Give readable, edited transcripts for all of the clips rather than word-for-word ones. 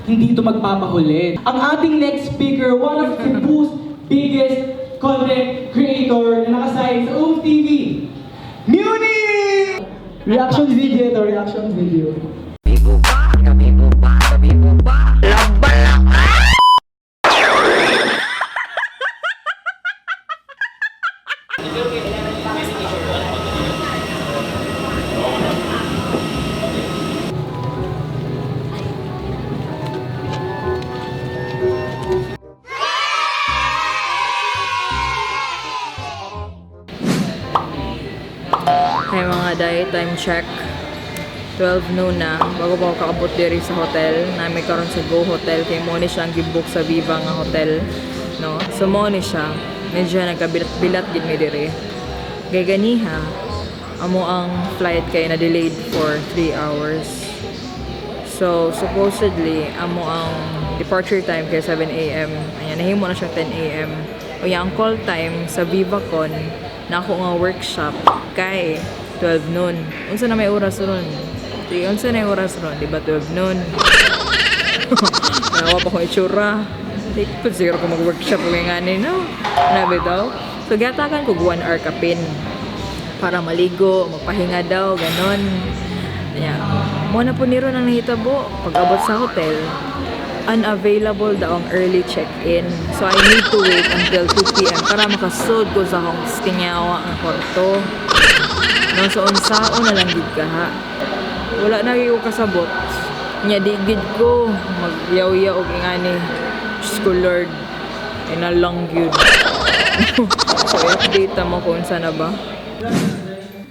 Hindi ito magpapahuli. Ang ating next speaker, one of Cebu's biggest content creator na nakasign sa UM TV, Muni! Reaction video ito, reaction video. Hi mga day, time check. 12 noon na, bago pa ako kaabot diri sa hotel. Nami karon sa Go Hotel kay mo ni siya ang gibook sa Viva nga hotel, no? So mo ni siya. Medyo nagkabilat-bilat gid mi diri. Kay ganiha, amo ang flight kay na delayed for 3 hours. So, supposedly, amo ang departure time kay 7 a.m. Ayan, nahimo na siya 10 a.m. Unya, ang call time sa VivaCon na ako nga workshop kay 12 noon. Unsa na may oras ron? Di, unsa na may oras ron? Di ba 12 noon? Nawa pa kong itsura. Di ko siguro ko mag-workshop kung nga ni, no? Nabi daw. So, gatakan ko 1 hour kapin para maligo, magpahinga daw, ganon. Ayan. Mo na po niro nang nahitabo. Pag abot sa hotel, unavailable daw ang early check-in. So, I need to wait until 2 p.m. para makasud ko sa akong stinyawa ang kwarto. No, so, unsao na lang gid ka ha. Wala na gyud ko kasabot. Nya di gid ko magyaw-yaw og ingani. Diyos ko Lord. Ina lang gyud. So, i-update mo kung unsa na ba.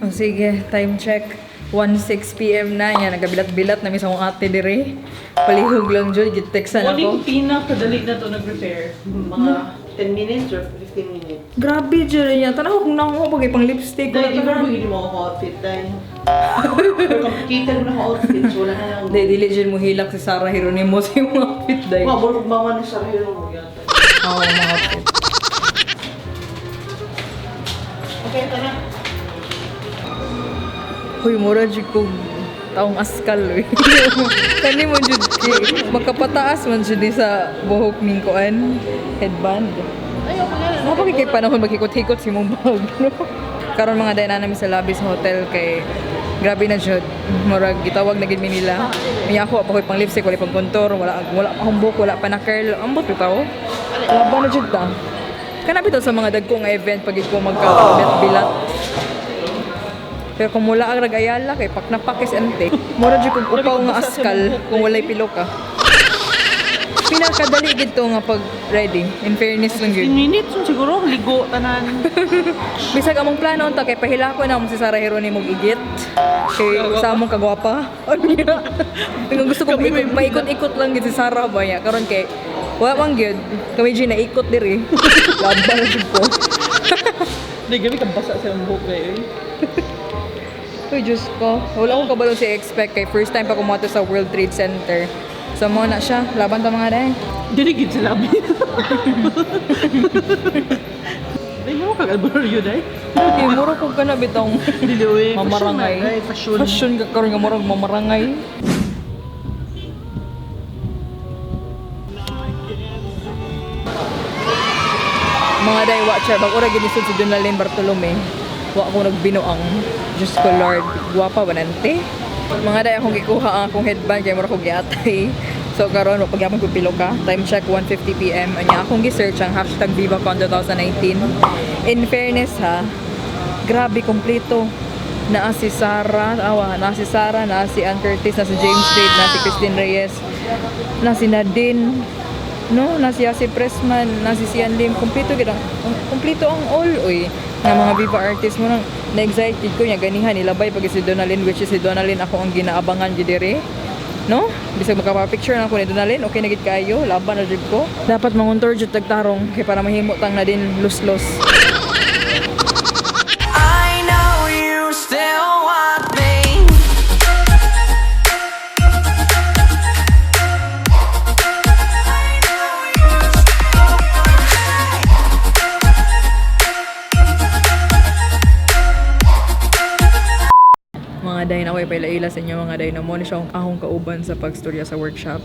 Oh, sige, time check. 1:06 p.m. na. Yan, nagabilat-bilat na mismo akong ate dire. Palihog lang jud, git-textan Only ako. pinakadali na to nag-prepare. Mga 10 minutes or 15 minutes. Grabe jud niya. Tanaw kung nanguha pag pang lipstick. Dahil Wala di ba tanan. hindi mo ako outfit dahil. Pero complicated mo na ako outfit, so wala na lang. Di, dili jud mo hilak si Sarah Geronimo sa imong outfit day. Mga bulog mama ni Sarah Hero yata. Oo, mga outfit. Okay, tara. Uy, mura jud kog taong askal oy. Kani mo jud kay magkapataas man jud ni sa buhok ning kuan headband. Ayoko na. Mga pa kay panahon magikot-hikot si mong bag, no? Karon mga day na namin sa lobby sa hotel kay grabe na jud. Murag gitawag na gid mi nila. May ako pa ko'y pang lipstick, wala pang contour, wala wala pa akong buhok, wala pa na curl. Ambot bitaw. Laban na jud ta. Kana bitaw sa mga dagko nga event pag ko magka-bilat. Pero kung mula ang ragayala kay pak na pakis ante. Mura jud kung upaw nga askal kung walay pilo ka. Pinakadali gid to nga pag ready. In fairness lang 15 yun. minutes yun siguro, ligo, tanan. Bisag among plano unta kay pahilako na mo si Sarah Geronimo igit. Kay sa among kagwapa. Ano yun? Tingnan gusto ko Kami may maikot-ikot lang gid si Sarah ba niya. Karon kay wala man gyud. Kami jud naikot diri. Laban na jud ko. Hindi, gabi ka basa sa iyong buhok kayo eh. Uy, Diyos ko. Wala akong kabalo si expect kay first time pa kumoto sa World Trade Center. So mo na siya. Laban ta mga day. Dili gid sa labi. Ay, mo kag albularyo day. Kay mura ko ka na bitong Dili we. mamarangay. Fashion. Fashion ka karon nga murag mamarangay. Mga day, wa siya. Bag ora ginisod si Donalyn Bartolome. Wa ko nagbinuang. Diyos ko Lord, guwapa ba nante? Mga day, akong gikuha ang akong headband kay mura ko giatay. So karon wa pagyapon ko pilo ka. Time check 1:50 PM. Anya akong gi-search ang #VivaCon 2019. In fairness ha, grabe kompleto. Naa si Sarah, awa, naa si Sarah, naa si Ann Curtis, naa si James Reid, naa si Christine Reyes, naa si Nadine, no, naa si Yasi Pressman, naa si Sian Lim, kompleto gid ang kompleto ang all oy nga mga Viva artists mo nang na-excited ko niya ganihan nilabay pag si Donalyn, which is si Donalyn ako ang ginaabangan gid diri. No? Bisag makapa-picture na ako ni Donalyn, okay na gid kaayo, laban na jud ko. Dapat manguntor jud tagtarong kay para mahimo tang Nadine luslos. I know you still want me. Mga day na ako ipaila sa inyo mga day na mo ni siya akong kauban sa pagstorya sa workshop.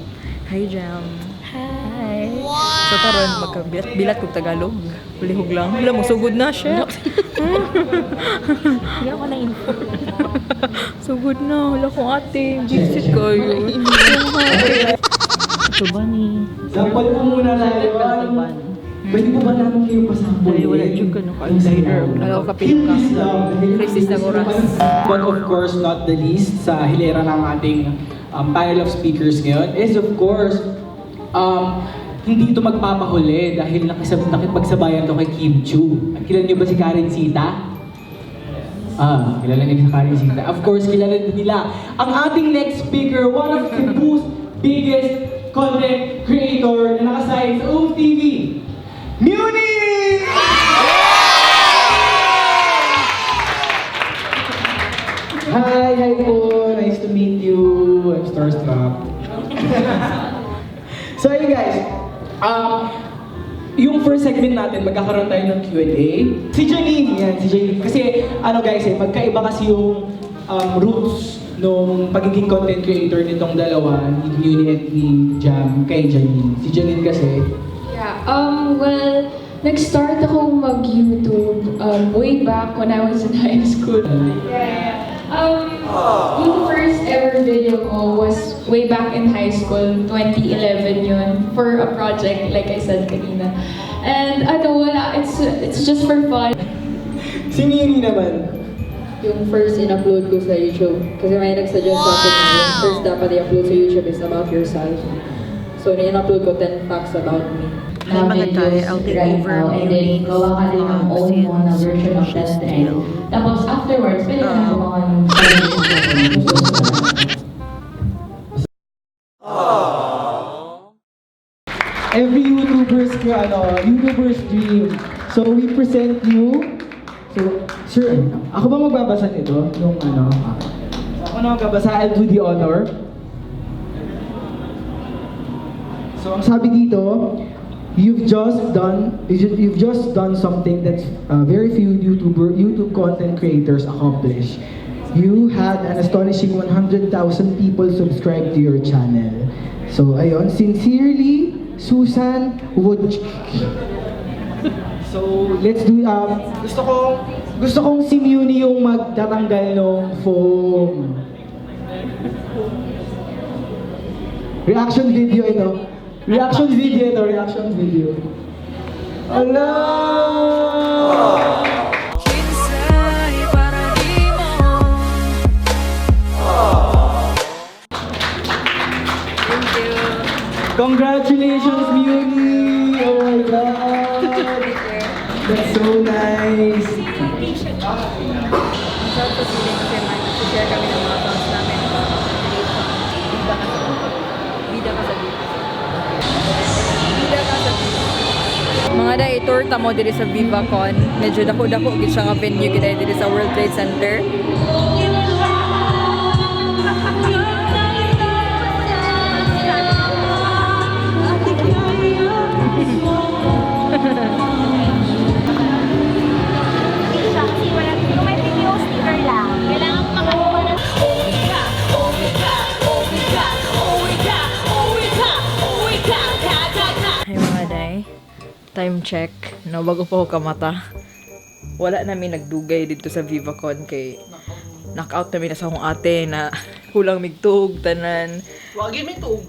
Hi, Jam. Hi. Wow. So karon magkabilat-bilat kog Tagalog. Lihog lang. Wala mo sugod na siya. Hindi ako na-inform. Sugod na. Wala kong ate. Visit kayo. Ito ba ni? Sample po muna tayo. Pwede po ba namin kayo pasample? Ay, wala jud ka, no? Ka-eyeliner. Wala ko kapil ka. Crisis na oras. But of course, not the least, sa hilera ng ating panel of speakers ngayon is, of course, hindi ito magpapahuli dahil nakipagsabayan to kay Kim Chiu. At kilala niyo ba si Karen Sita? Ah, kilala niyo si Karen Sita. Of course, kilala din nila. Ang ating next speaker, one of Cebu's biggest content creator na nakasign sa UM TV, Muni! Hi, hi po. Nice to meet you. I'm starstruck. So ayun guys, yung first segment natin, magkakaroon tayo ng Q&A. Si Janine, yan, si Janine. Kasi ano guys eh, magkaiba kasi yung roots nung pagiging content creator nitong dalawa, ni Muni at ni Jam, kay Janine. Si Janine kasi, Yeah, well, nag-start akong mag-YouTube way back when I was in high school. Yeah. Yung first ever video ko was way back in high school, 2011 yun, for a project, like I said kanina. And ano, wala, it's just for fun. Si Muni naman. Yung first in-upload ko sa YouTube. Kasi may nag-suggest sa akin na yung first dapat i-upload sa YouTube is about yourself. So, in-upload ko 10 facts about me. Hi, mga videos tay, I'll take right over now, and then Muni's gawa ka din ng vlog own mo na since version of she's that trend. still Tapos afterwards, pwede ka na gumawa ng sarili mong version. Every YouTuber's ano, YouTuber's dream. So we present you. So, sir, ako ba magbabasa nito? Nung ano? Ako na magbabasa, I'll do the honor. So ang sabi dito, you've just done something that very few YouTube content creators accomplish. You had an astonishing 100,000 people subscribe to your channel. So ayun, sincerely, Susan Wood. So let's do gusto kong si Muni yung magtatanggal ng foam. Reaction video ito. Reaction video ito, reaction video. Ala! Kinsay para di mo. Thank you. Congratulations, Muni! Oh my God! That's so nice! Ang sarap sa feeling kasi may share kami ng mga thoughts namin. Bida ka sa Bida ka sa Bida. Bida ka sa Bida. Mga day, tour ta mo diri sa VivaCon. Medyo dako-dako gid siya nga venue gid diri sa World Trade Center. Siya kasi wala, kung may video sticker lang, kailangan makakuha ng Hi mga day. Time check. No, bago pa ako kamata. Wala namin nagdugay dito sa VivaCon kay knockout namin na sa akong ate na kulang migtug tanan. Wagin may tuog.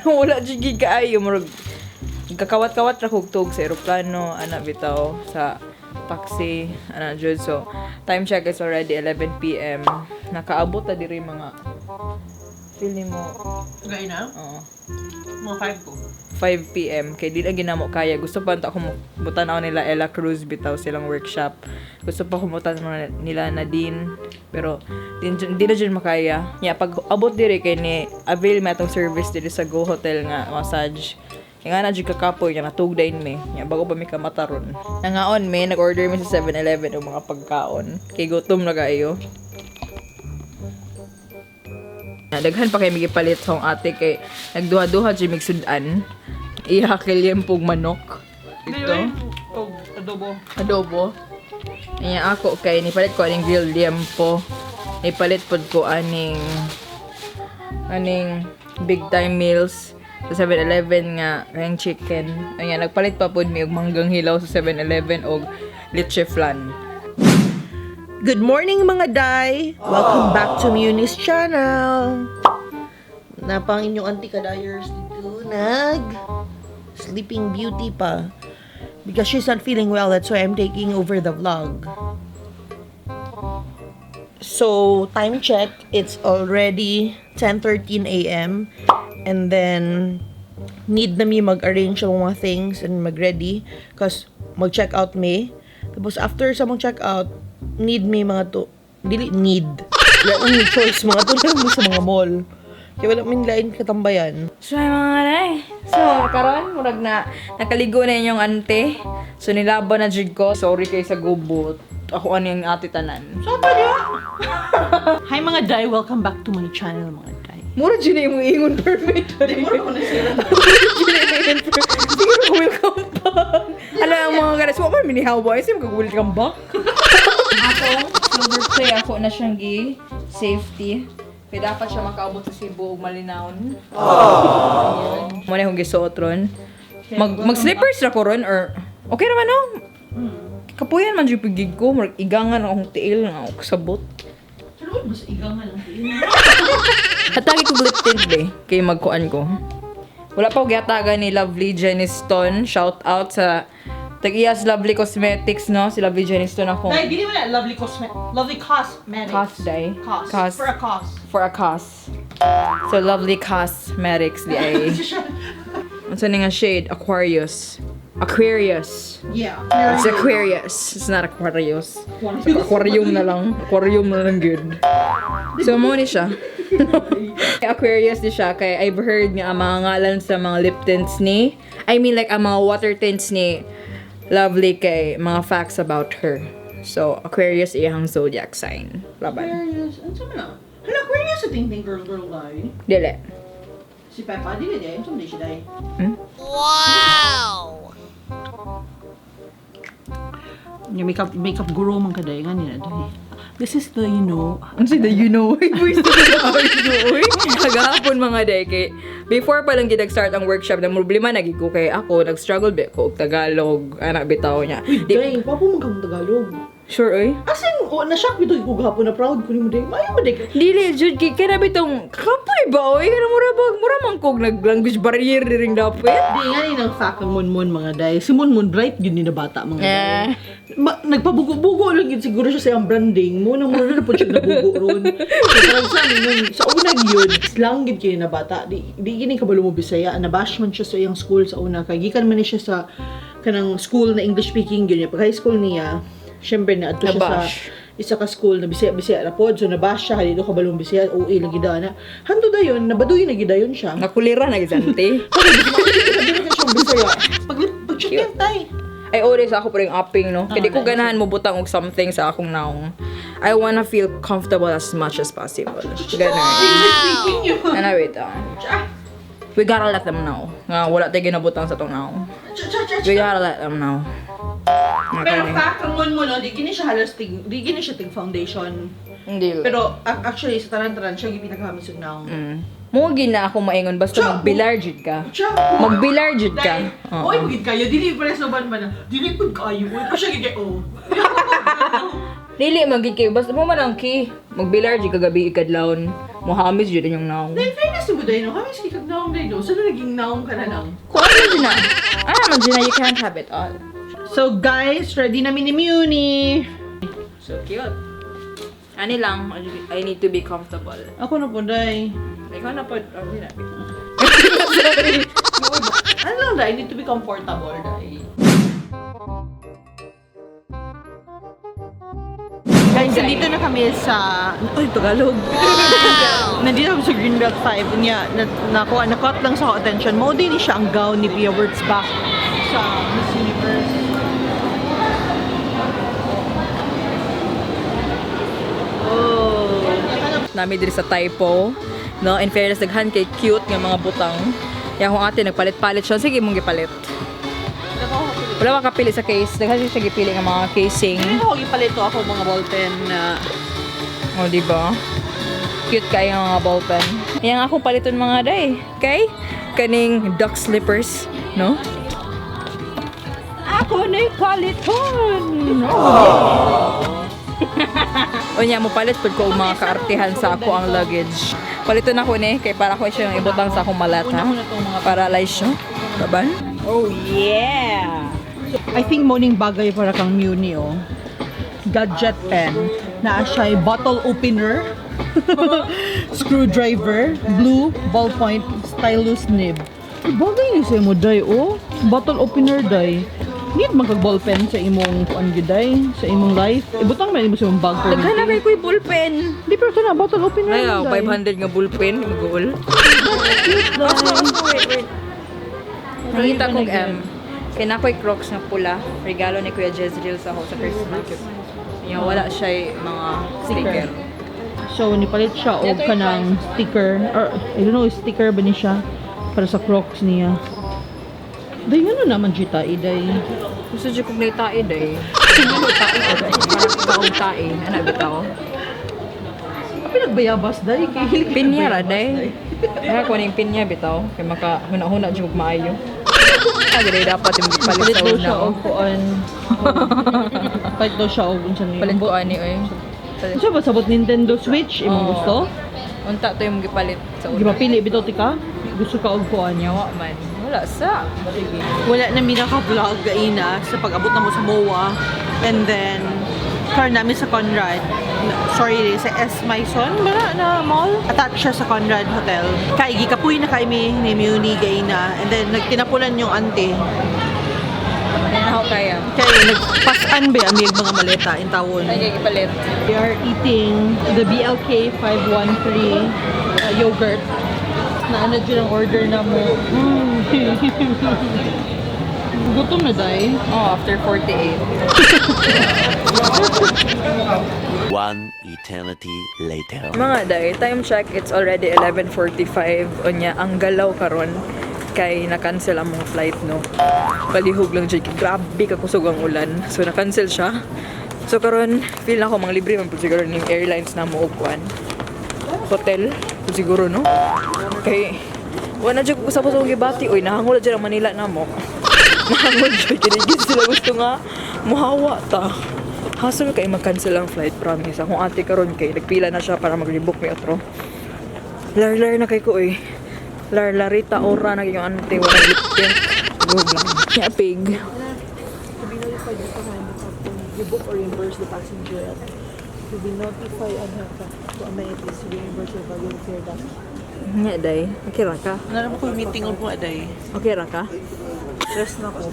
Wala jud gid kaayo, murag kakawat-kawat ra kog tug sa eroplano ana bitaw sa taxi ana jud. So time check is already 11 PM. Nakaabot ta diri mga feeling mo Gay na? Oo. Mga 5 ko. 5 PM kay di na ginamo kaya. Gusto pa unta ako mutan-aw nila Ella Cruz bitaw silang workshop. Gusto pa ko mutan nila Nadine, pero di na jud makaya nya. Pag abot diri kay ni avail mi atong service diri sa Go Hotel nga massage, kay nga na jud kakapoy nya, natug dayon mi nya, bago pa mi kamataron. Nangaon mi, nag-order mi sa 7-Eleven og mga pagkaon kay gutom na kaayo. Daghan pa kay migipalit sa akong ate kay nagduha-duha jud mig sudan. Iha kelyempog manok. Ito. Og adobo. Adobo. Iya ako kay nipalit ko aning grilled liempo. Nipalit pod ko aning big time meals. Sa 7-Eleven nga kayang chicken. Ayan, nagpalit pa pod mi og manggang hilaw sa 7-Eleven og leche flan. Good morning, mga day! Welcome back to Muni's channel! Napang inyong auntie kadayers dito nag Sleeping Beauty pa. Because she's not feeling well, that's why I'm taking over the vlog. So, time check, it's already 10:13 a.m. And then, need na mi mag-arrange ng mga things and mag-ready because mag-check out mi. Tapos after sa mag-check out, need mi mga to, dili need. Wala mi choice, mga to lang mi sa mga mall. Kaya wala min lain katambayan. So, ay, mga day. So, karon murag na nakaligo na inyong ante. So, nilaban na jud ko. Sorry kay sa gubot. Ako ano yung ate tanan. So, pa niya? Hi, mga day, welcome back to my channel, mga day. Mura jud na imong ingon perfect. Di mo ko na sila. Siguro welcome back. Alam ang mga ganas, wa man minihawa ay mag welcome back. Ako, silver play ako na siyang gi safety. Kaya dapat siya makaabot sa Cebu ug malinawon. Mo na akong gisuot ron. Mag slippers ra ko ron or okay naman, no? Kapuyan man jud pigig ko, murag igangan ang akong tiil nga ako sabot. Pero mas igangan lang. Hatagi ko lip tint be kay magkuan ko. Wala pa ko gihatagan ni Lovely Jeniston. Shout out sa tag-iyas Lovely Cosmetics, no? Si Lovely Jeniston ako. Day, dili mo na Lovely Cosmet Lovely Cosmetics. Cos, day. Cos. Cos. For a cause. For a cause. So Lovely Cosmetics di ay. Unsa ni nga shade? Aquarius. Aquarius. Yeah. It's Aquarius. It's not Aquarius. So, aquarium na lang. Aquarium na lang good. So, mo ni siya. Aquarius ni siya. Kay I've heard nga ang mga ngalan sa mga lip tints ni, I mean, like, ang mga water tints ni Lovely kay mga facts about her. So, Aquarius iyang zodiac sign. Laban. Aquarius. Ano sa man na? Hala, Aquarius sa Ting Ting Girl Girl guy. Dili. Si Peppa, dili day. Ano sa man siya day? Hmm? Wow! Yung makeup, makeup guru man ka day. Nga nila day. This is the. Ano siya, the you know? Voice na uy. Kagahapon, mga day, kay, before pa lang gid start ang workshop, na problema na gid ko kay ako, nag-struggle ba ko og Tagalog, anak bitaw niya. Uy, Di, day, papo man kang Tagalog. Sure, oy. As in, oh, na-shock bitaw ko gahapon na proud ko nimo day. Maayo ba day? Dili, jud, kay kaya na bitong, kapoy ba, oy? Kaya mura ba, mura man kog nag-language barrier ring dapat. Di nga ni nang fact ang Munmun, mga day. Si Munmun bright yun ni na bata, mga day. Eh. Nagpabugo-bugo lang yun siguro siya sa iyang branding. Mo nang mura na po siya nabugo ron. So, parang sa amin yun, sa una yun, slang yun kini na bata. Di gini kabalo mo Bisaya. Nabash man siya sa iyang school sa una. Kay gikan man ni siya sa kanang school na English speaking yun. Pag high school niya, syempre na adto siya sa Nabash. isa ka school na Bisaya Bisaya na pod. So nabash siya, halino kabalo mo Bisaya, OA lang gid na. Hanto dayon, nabaduy na gid dayon siya. Nakulira na gid ante. Sabi ko siyang Bisaya. Pag pag check tay. Ay, always ako pa rin upping, no? Kaya di ko ganahan mo butang og something sa akong naong. I wanna feel comfortable as much as possible. Ganun. Speaking yun. Ano, wait, ah. We gotta let them know. Nga, wala tayo ginabutang sa itong naong. We gotta let them know. Nga Pero kani. fact, ang Munmun, no, di gini siya halos tig, di gini siya tig foundation. Hindi. Pero actually, sa tanan-tanan, siya gipinakahamon sa naong. Mo gina ako maingon basta Siya, magbilar jud ka. Siya, Magbilar jud ka. Dahil, Oo. oy, magid kayo, dili pa sa uban man na, dili pud kayo, oy, pa siya gigay, oh. Dili magid kayo basta mo man ang key. Magbilar jud kagabi ikadlawon. Mohamis jud inyong naong. Dahil fairness mo dahil, no, kami sige kag naong dahil, no, saan na naging naong ka na lang? Kung ano jud na? Ano man jud na, you can't have it all. So guys, ready na mi ni Muni. So cute. Ani lang, I need to be comfortable. Ako na po, day. Ikaw na po, oh, di na. Ano lang, day, I need to be comfortable, day. Guys, nandito na kami sa... Ay, Tagalog. Nandito kami sa Greenbelt 5. Niya, na, nakuha, na-caught lang sa attention. Mao din siya ang gown ni Pia Wurtzbach sa Miss Universe. Oh. Nami diri sa Typo. No, in fairness, daghan kay cute nga mga butang. Yang akong ate nagpalit-palit siya. Sige, mong gipalit. Wala ka kapili sa case. Daghan siya gipili nga mga casing. Hindi ko ipalito ako mga ballpen na O, di ba? Cute kayo nga mga ballpen. Yang ako paliton, mga day. Okay? kaning duck slippers, no? Ako na paliton. Unya mo palit pud ko og mga kaartihan sa ako ang luggage. Paliton ako ni kay para ko siya yung ibutang sa akong malata. Para lay siya. Baban? Oh yeah! I think morning bagay para kang Muni, oh. Gadget pen. Naa siya bottle opener, screwdriver, blue, ballpoint, stylus nib. Ay, bagay ni sa imo, day, oh. Bottle opener, day. Need man kag ballpen sa imong kuan gyud, day, sa imong life. Ibutang man nimo sa imong bag. Daghan na kay ko'y ballpen. Di pero ito na, bottle opener. Ayaw, man, day. 500 nga ballpen, maguol. Cute, day. Wait, wait. Nakita kong M. Kaya na ako'y Crocs nga pula. Regalo ni Kuya Jezreel sa ako sa Christmas. Yung wala siya mga sticker. So, nipalit siya og kanang sticker or I don't know, sticker ba ni siya para sa Crocs niya. Day ngano naman jita iday. Gusto dyan kong naitae, day. Tae, parang kaong tae. Ano, bitaw? Pinagbayabas day kay hilig Pinya ra, day. Kaya ko ning pinya, bitaw. Kaya maka huna-huna dyan kong maayo. Ay, day, dapat yung palit Palit sa daw una. siya Oh. og kuan. Palit daw siya og unsa ni. Palit ko ani, oy. Palit. Unsa ba sabot Nintendo Switch imong Oo. gusto? Unta to yung gipalit sa una. Gipapili bitaw ti ka? Gusto ka og kuan? Yawa man. Wala sa. Wala na mi naka-vlog gaina sa pag-abot na mo sa MOA. And then, car namin sa Conrad. Sorry, sa S. Maison ba na mall? Attached siya sa Conrad Hotel. Kay gikapuy na kay mi ni Muni gaina. And then, nagtinapulan yung auntie. Ano ako kaya? Kay nagpasan ba ang mga maleta in tawon. Ay, gipalit. We are eating the BLK 513 yogurt. Na ano dyan ang order na mo. Gutom na, day. Oh, after 48. One eternity later. Mga day, time check, it's already 11:45. Unya, ang galaw karon kay na-cancel ang mga flight, no. Palihog lang jud, grabe ka kusog ang ulan. So na-cancel siya. So karon feel na ako mang libre man pud siguro ning airlines na mo og kuan. Hotel pud siguro, no. Kay wala jud ko sa akong gibati oy, nahangol jud ang Manila namo. Nahangol jud kay di sila gusto nga muhawa ta. Hassle kay mag-cancel ang flight, promise. Akong ate karon kay nagpila na siya para mag-rebook may otro. Lar-lar na kay ko eh. Lar-larita ora na yung ante wala lip tint. Go lang. Ya pig. You book or reimburse the passenger to be notified to amenities reimburse the value of fare document. Nya day. Okay ra ka? Naram ko meeting ko aday. Okay ra ka? Stress na ko.